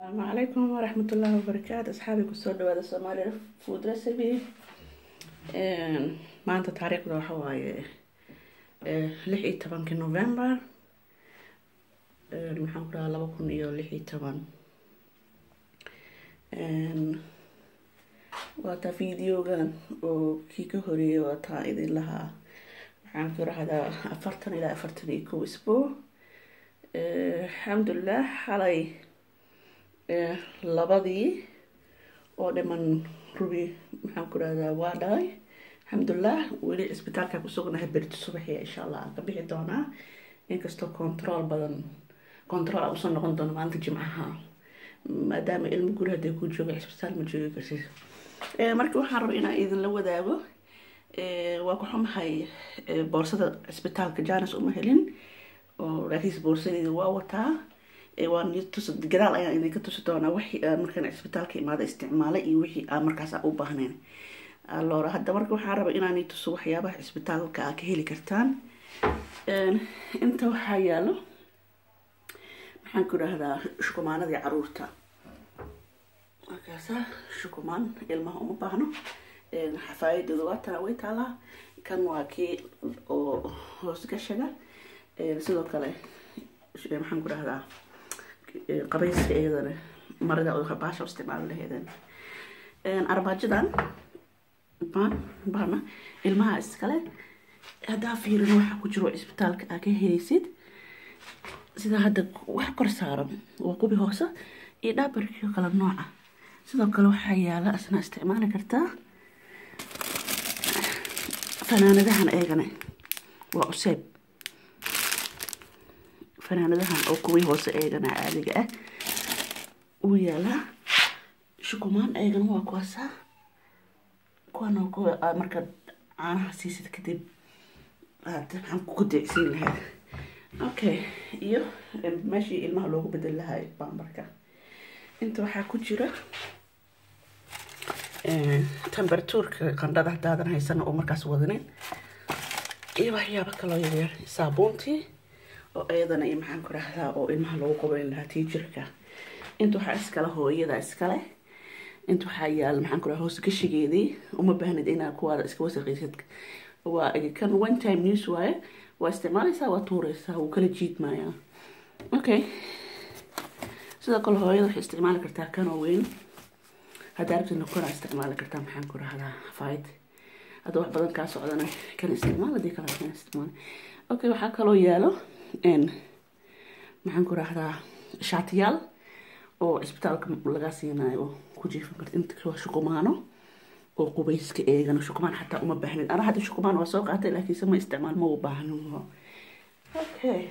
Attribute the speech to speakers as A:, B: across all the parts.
A: Asalaamu calaykum waraxmatullaahi wabarakaatu. Asxaabi, kusoo dhawaada Soomaali Food Recipe. Maanta taariikhda waxa waaye 16-kii November, maxaan ku dhahaa, 2016. Waa taa videogan oo kii ka horeeyay, waa taa idin lahaa, maxaan ku rahdaa, 40 ilaa 41 isbuuc. Alxamdulilah, xalay labadii oo dhiman rubi, maxaan ku rahdaa, waa dhalay, alxamdulilah. Weli cisbitaalka kusugnahay. Berito subaxiya insha Allah aan ka bixi doonaa, inkastoo control badan, control aan usoo noqon doono maalinta Jimcaha, maadaama ilmo guri hadday ku jooga cisbitaal ma joogi kartid. Marka waxaan rabay inaan idinla wadaago, waa ku xumahay, boorsada cisbitaalka janis uma helin oo, laakiinse boorsadeeda waa wataa. Waan tus, gadaal ayaan idinka tusi doonaa wixii aan markaan cisbitaalka imaada isticmaalay iyo wixii aan markaas u baahnayn. Alora, hadda marka waxaan rabay inaan tuso waxyaabaha cisbitaalka aa ka heli kartaan. Inta waxaa yaalo, maxaan ku rahdaa, shukumaanadii caruurta. Markaasa shukumaan ilmaha uma baahno. Xafaayadooda waa tana, way taalaa. Kan waa kii oo hoosgashaga. Sidoo kale, maxaan ku rahdaa, qabayska, iyadana marada oo baasha isticmaalo laheedeen. Arbaajadan baan baana ilmaha iskale. Haddaa fiirin waxa ku jiro cisbitaalka aa ka helaysid, sida hadda wax kor saaran waa qubi hoose iyo dhaabarkii kala nooca. Sidoo kale waxaa yaala, asna isticmaali kartaa, fanaanadahan. Eegane waa cuseeb, fanaanadahan oo kuwii hoose eegana caadiga ah uu yaalaa. Shukumaan eegana waa kuwaasa, kuwan oo kuwa aad markaad caanaha siisid kadib aad, maxaan ku deecsiin lahayd. Okay, iyo meeshii ilmaha loogu bedeli lahay baambarka. Inta waxaa ku jira temperatureka qandhada haddaadan haysan oo markaas wadanin, iyo waxyaabo kaloo yaryar, saabuuntii oo iyadana, iyo maxaan ku rahdaa, oo ilmaha loogu qabayn lahaa tii jirka. Inta waxaa iskale hooyada iskale. Inta waxaa yaala, maxaan ku rahaa, hoos gashigeedii. Uma baahnid inaad kuwaada iska wasaqaysid. Waa kan one time use waaye, waa isticmaalaysaa, waa tuuraysaa, wuu kala jiidmayaa. Okay, sidoo kale hooyada waxay isticmaali kartaa kanoo weyn. Haddaa rabtidna kana isticmaali kartaa, maxaan ku rahdaa, xafaayad. Hadda wax badan kaa socdana kan isticmaal, haddii kale kan isticmaal. Okay, waxaa kaloo yaalo, maxaan ku rahdaa, shaatiyaal oo cisbitaalka laga siinayo, ku jiifan karta. Inta waa shukumaano oo qubayska eegana. Shukumaan xataa uma baahnid. Ana hadda shukumaan waa soo qaatay, laakiinse ma isticmaal, ma u baahnin. Okay,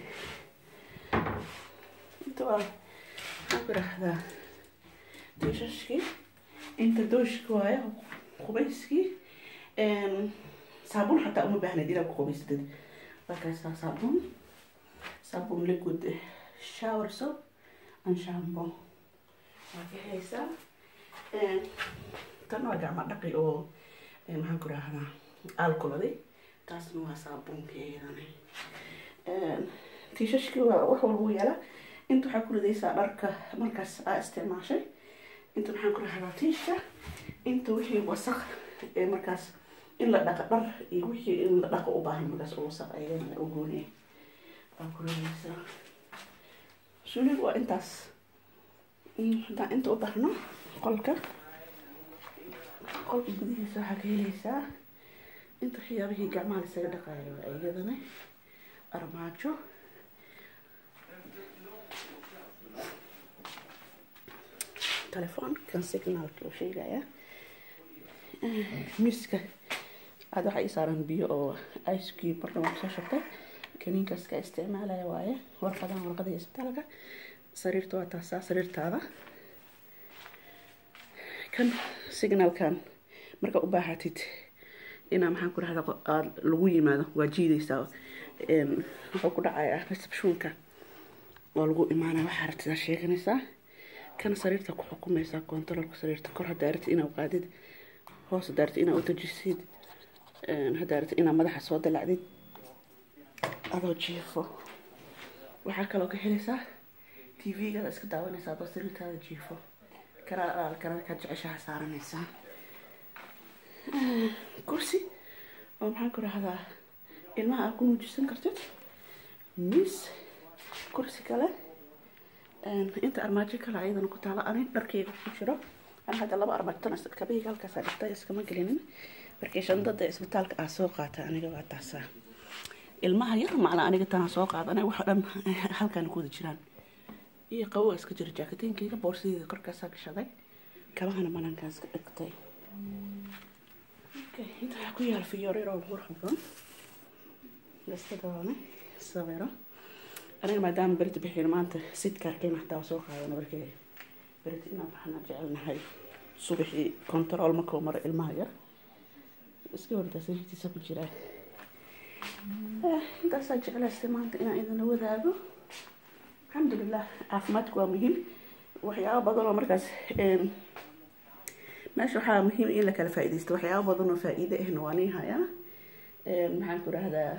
A: inta waa, maxaan ku rahdaa, diishashkii. Inta dooshka waaye, qubayskii. Saabuun xataa uma baahnid inaad ku qubaysatid. Markaasaa saabuun, saabuun liquid, shower soap and shampoo waa ka helaysaa. Tan waa gacmo dhaqi oo, maxaan ku rahdaa, alkoladi. Taasna waa saabuunka iyadana. Tiishashkii waa wax walba u yaala. Inta waxaa ku ridaysaa dharka markaas aa isticmaashay. Inta, maxaan ku rahdaa, tiishka. Inta wixii wasaq ee markaas in la dhaqo, dhar iyo wixii in la dhaqo u baahan markaas oo wasaq, ayadana u gooniya waa ku ridaysaa. Suuliga waa intaas. Haddaan inta u baxno qolka, qolka gudihiisa waxaa ka helaysaa inta waxyaabihii gacmaha la isaga dhaqaayo waa iyadana, armaajo. Telefoon kan signalka uu sheegaya. Miiska aada waxaa ii saaran biyo oo ice cube, marna waan kusoo shubtay. Kaniinkaas ka isticmaalaya waaye. Warqadan, warqadii isbitaalka. Sariirta waa taasaa, sariirtaada. Kan signalkan marka u baahatid inaa, maxaan ku rahda, aada lagu yimaado, waa jiidaysaa, wuxuu ku dhacayaa receptionka, waa lagu imaanaya. Waxaa rabtidaa sheeganaysaa. Kan sariirta ku xukumaysaa, controlka sariirta kor haddaa rabtid inaa qaadid, hoos haddaa rabtid inaa u dejisid, haddaa rabtid inaa madaxa soo dalacdid adoo jiifo. Waxaa kaloo ka helaysaa TV-gada iska daawanaysaa adoo sariirtaada jiifo, kanaa kanaalkaa jeceshaha saaranaysaa. Kursi oo, maxaan ku rahdaa, ilmaha aad ku nuujisan kartid, miis, kursi kale. Inta armaajo kale ayadana ku taalo, ani dharkayga ku jiro. Ana hadda laba armaajo tan kabahayga halkaasaa dhigtay, iskama gelinin. Markii shandada isbitaalka aa soo qaata aniga waa taasaa. Ilmaha yar macnaa aniga tanaa soo qaadanay, waxa dhan halkaan ku wada jiraan. Iyo qabow iska jira, jaakateenkayga, boorsadeeda korkaasaa gashaday, kabahana banaankaan iska dhigtay. Okay, inta waxaa ku yaal fiyoore oo qurux badan, iska dabaanay sawiro. Aniga maadaama berita bixin, maanta sidkaarkayna xataa waa soo qaadana. Markii berita inaan baxna jecelnahay subaxii, control markuu maro ilmaha yar iska hordaa sariirtiisa ku jiraa. Intaasaa jeclaystay maanta inaan idinla wadaago. Alxamdulilah, caafimaadku waa muhiim. Waxyaabo badan oo markaas meesha waxaa muhiim in la kala faa'iidaysto. Waxyaabo badan oo faa'iide ahna waa nii hayaa. Maxaan ku rahdaa,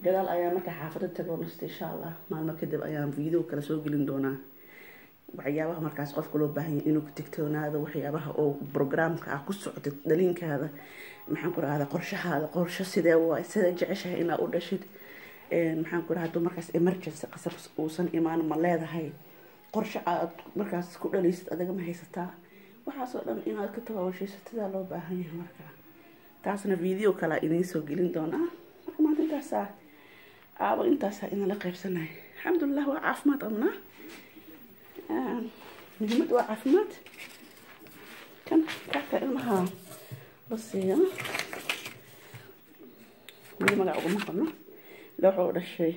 A: gadaal ayaa marka xaafada tago nasta, insha Allah maalmo kadib ayaan video kala soo gelin doonaa, waxyaabaha markaas qofka loo baahan yahay inuu ku tigtoonaado, waxyaabaha oo programka ah ku socotid dhalinkaada, maxaan ku rahdaa, qorshahaada, qorsho sidee waa, sidee jeceshahay inaa u dhashid. Maxaan ku rahdaa, markaas emergency qasab uusan imaan, ma leedahay qorshe aad markaas ku dhalaysid? Adiga ma haysataa? Waxaasoo dhan inaad ka tabaabashaysatidaa loo baahan yahay. Marka taasna video kalea idiin soo gelin doonaa. Marka maanta intaasaa aabo, intaasaa idinla qaybsanay. Alxamdulilah, waa caafimaad qabnaa, muhiimadda waa caafimaad. Kan kaarka ilmaha la siiyo weli magac uguma qabno. Wuxuu dhashay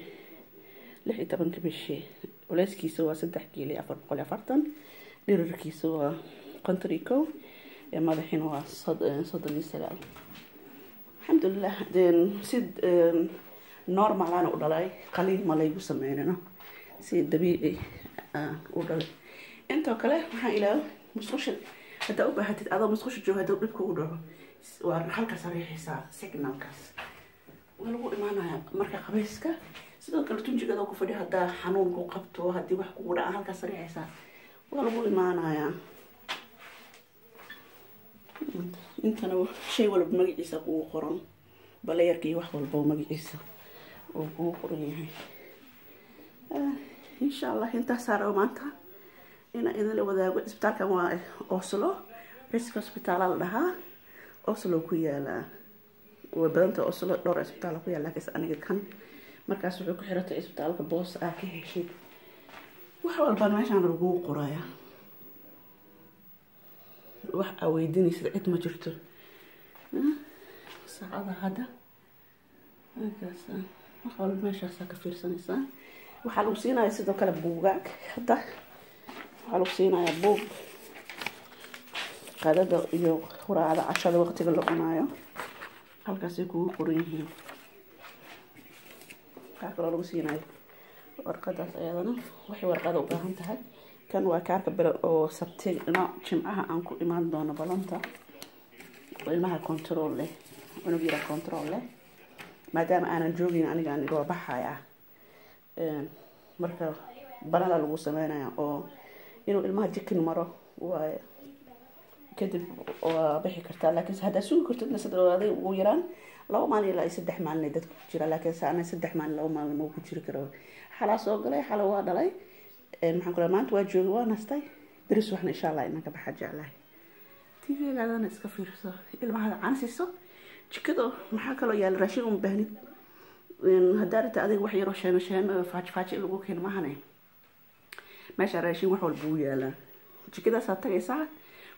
A: 16-ka bishii, culeyskiisa waa 3 kiilo 440, dhirirkiisa waa 51, madaxina waa 39. Alxamdulilah, si normal aana u dhalay, qaliin ma laygu sameynino, si dabiici u dhalay. Intoo kale waxaan ilaawo musqusha. Haddaa u baahatid adoo musqusha jooga, hadduu dhibka u dhaco, waa halkaas riixaysaa signalkaas, waa lagu imaanaya. Marka qabayska sidoo kale, tunjiga ku fadhiyo, haddaa xanuun ku qabto, haddii wax kugu dhaca, halkaas riixaysaa, waa lagu imaanayaa. Intana shay walba magaciisa kugu qoran, balayarka iyo wax walba magaciisa uu kugu qoran yahay. Insha Allah intaasaa rabo maanta inaan idinla wadaago. Isbitaalkan waa Oslo, Rikshospitalet la dhahaa, Oslo ku yaalaa. Way badanta Oslo, dhowr isbitaal ku yaala, laakiinse aniga kan markaas wuxuu ku xiratay isbitaalka boos aa ka heshid. Wax walbaan meeshaan lagugu qoraya, wax aa weydiinaysid cid ma jirto. Saacada hadda halkaas, wax walba meeshaasaa ka fiirsanaysaa. Waxaa lagu siinaya sidoo kale buugaag. Hadda waxaa lagu siinayaa buug qadada iyo quraacda, cashada, waqtiga la cunaayo, halkaasay kugu qoran yihiin. Waxaa kaloo lagu siinayo warqadaas, ayadana waxay warqada u baahan tahay. Kan waa kaarka bere oo Sabti no Jimcaha aan ku imaan doono balanta ilmaha control leh, cunug yara control leh. Maadaama aanan joogin aniga, aniga waa baxaya. Marka banada lagu sameynaya oo inuu ilmaha jikin maro waaye, kadib waa bixi kartaa. Laakiinse haddaa sugi kartidna, sida aday ugu yaraan 2 maalin ilaa iyo 3 maalin ay dadku ku jira. Laakiinse ana 3 maalin, 2 maalin ma ku jiri karo. Xalaa soo galay, xala waa dhalay, maxaan kula, maanta waa joogay, waa nastay. Beris waxna insha Allah inaan ka baxa jeclahay. TV-gaadana iska fiirso, ilmahada caan siiso. Jikada maxaa kaloo yaala? Raashin uma baahnid. Haddaa rabta adiga wax yaroo sheemo sheemo faaji faaji in lagu keeno maahane, meesha raashin wax walba uu yaalaa. Jikadaasaa tagaysaa,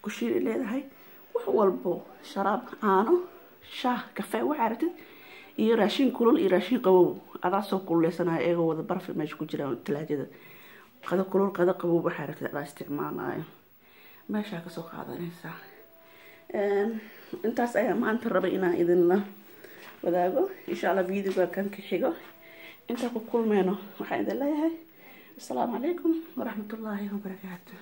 A: kushiin leedahay, wax walbo, sharaab, caano, shaah, kafee, waxaa rabtid, iyo raashin kulul iyo raashin qabow adaa soo kululeysanaya, iyagoo wada barfi meesha ku jira talaajada. Qado kulul, qado qabow, waxaa rabtid adaa isticmaalayo, meeshaa kasoo qaadanaysaa. Intaas ayaa maanta rabay inaan idinla wadaago. Insha Allah videoga kan ka xigo intaa ku kulmeyno, waxaan idin leeyahay asalaamu calaykum waraxmatullaahi wabarakaatu.